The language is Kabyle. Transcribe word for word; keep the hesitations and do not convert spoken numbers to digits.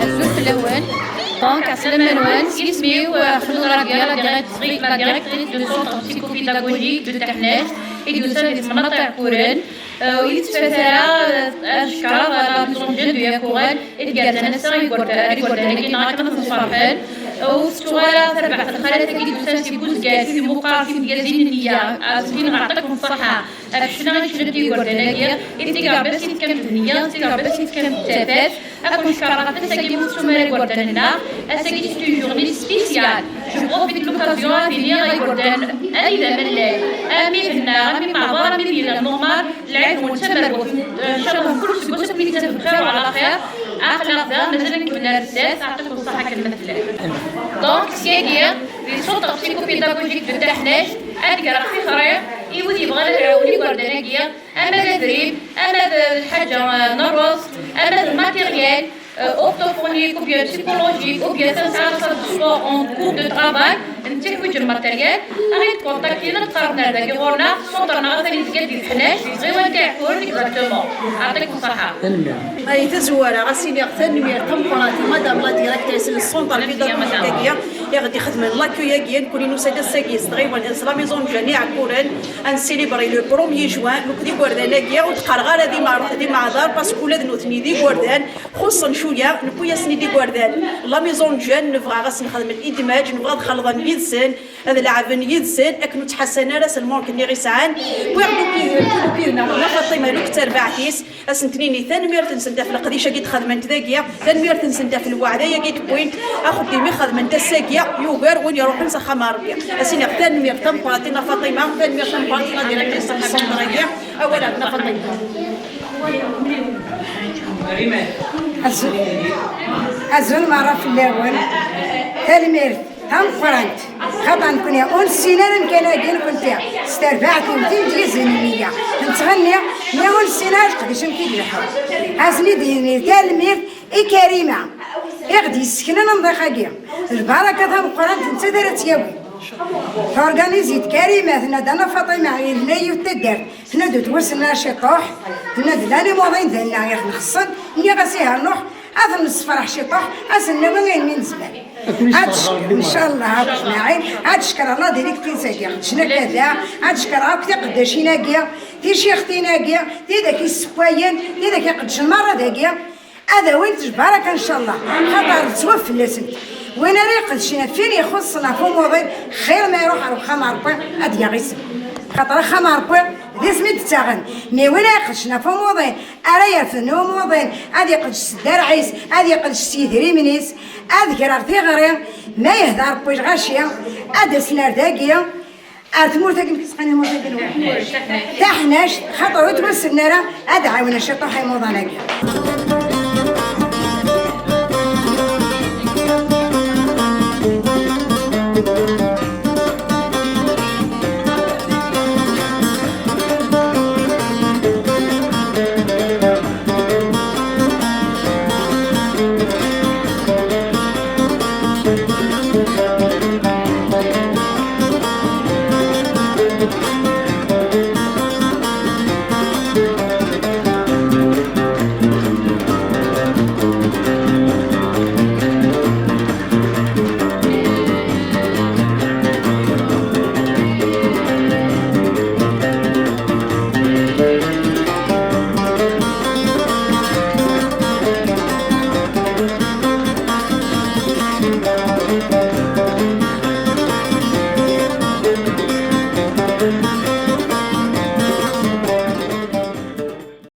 Azul fell-awen. Donc, ɛeslama-nwen, s yisem-iw, eh, Xlud Rabia, la direct-, la directrice du centre psychopédagogique de Taḥnact, i d-yusan di Tsemmaṭ Iɛekkuren. Eh, ur yettfat ara, eh, ad cekkreɣ la maison de jeunes de Yakuɣan, i d-yerzan ass-a igerdan, igerdan-agi neɣ akken ad ten-sferḥen. Eh, ur tettuɣ ara tarbaɛt n lxalat-agi d-yusan si Buzgan, si Muqar, si Tgazin n Nniya, eh, zgin ɣer ṭṭak n ṣṣeḥḥa. Ɣef ccna i ccnent igerdan-agi, i d tigerdas i tekkamt nniya, d tigerdas i tekkamt d tafat, ad ken-cekkreɣ ɣef ass-agi ur tettum ara igerdan-nneɣ, ass-agi c'est une journée spéciale. Je profite de l'occasion ad iniɣ i igerdan anida ma llan, armi d nneɣ, armi meɛḍar, armi d yella normal, lɛid-nwen d tamerbut, ncallah mkul seg wass ad ken-id-taf bxir wa ɛla xir, aql-aɣ da, mazal ad nkemmel ar zdat, ɛṭikum ṣṣeḥḥa kan ma tellam. Donc, syagi, di centre psychopédagogique de Taḥnact, ad greɣ tixri i wid yebɣan ad ɛawnen igerdan-agi, ama d abrid, ama d lḥaǧa, euh, n rrezq, ama d matériel, euh, orthophonique ou bien psychologique ou bien ça, ça, ça, de sport en cours de travail, n tiḥwiǧ n matériel, ad ɣ-id-contactin, ad d-qqaren ar dagi ɣur-neɣ, centre-nneɣ atan yezga di Teḥnact, di tɣiwant Iɛekkuren exactement. Ɛṭikum ṣṣeḥḥa. Ay tazwara, ɣas iniɣ tanemmirt tameqqrant i Madame la Directrice n Centre Pédagogique-agi, i ɣ-d-ixedmen l'accueil-agi, nekkni nusa-d ass-agi s tɣiwant, s la Maison de Jeunes Iɛekkuren, ad nsilibri le premier juin, nekk d igerdan-agi, ur d-qqareɣ ara d imeɛ-, d imeɛḍar, parce que ula d nutni d igerdan, xuṣṣen cwiya, newwi-yasen-id igerdan. La Maison de Jeunes, nebɣa ad sen-xedmen idmaj, nebɣa ad xelḍen yid-sen, ad leɛben yid-sen, akken ur ttḥassan ara s lmank-nni i sɛan. Wwiɣ-d ukid, ukid-nneɣ, Nna Faṭima, nekk d terbaɛt-is, ad sent-nini tanemmirt-nsent ɣef leqdic-agi d-xedment dagi, tanemmirt-nsent ɣef lweɛda-agi d-wwint, axeddim i xedment ass-agi yugar win iruḥen s axxam n Ṛebbi. Ad s-iniɣ tanemmirt tameqqrant i Nna Faṭima, tanemmirt tameqqrant i la directrice n centre-agi. Awal ar Nna Faṭima. Azul, azul merra fell-awen. Tanemmirt tameqqrant. Xaṭer nekkni ur nessin ara amkan-agi nekkenti s terbaɛt-iw tinglizin-nni nettɣenni, mi ur nessin ara leqdic amek i ileḥḥu. Ad sen-id-yini tanemmirt i Karima i ɣ-d-yesseknen amḍiq-agi. Lbaraka tameqqrant nettat ara tt-yawin. Turganizi-d Karima, tenna-d Nna Faṭima yella yiwet taddart, tenna-d ur twassen ara ciṭuḥ, tenna-d llan imuḍin dinna i ɣ-nxeṣṣen, nniɣ-as ihi rnuḥ, ad nessefreḥ ciṭuḥ, ad sen-nawi ayen mi nezmer. Ad c-, ncallah, akk ejmaɛin, ad cekkreɣ la directrice-agi, qedcen akka da, ad cekkreɣ akk tiqeddacin-agi, ticixtin-agi, tidak issewwayen, tidak iqeddcen merra dagi, ad awint lbaraka ncallah, xaṭer tettwaf fell-asent. Win ara iqedcen ɣef win ixuṣṣen ɣef umuḍin, xir ma iruḥ ar uxxam n Ṛebbi ad yaɣ isem. Xaṭer axxam n Ṛebbi d isem i d-ttaɣen, mais win ara iqedcen ɣef umuḍin, ara yerfen umuḍin, ad iqedc s dderɛ-is, ad iqedc s yidrimen-is, ad greɣ tiɣri, ma yehda Ṛebbi lɣaci, ad d-asen ar dagi, ar tmurt-agi, nekk sqan tmurt-agi nwen. Taḥnact, xaṭer ur ttwassnen ara, ad ɛawnen ciṭuḥ imuḍan-agi.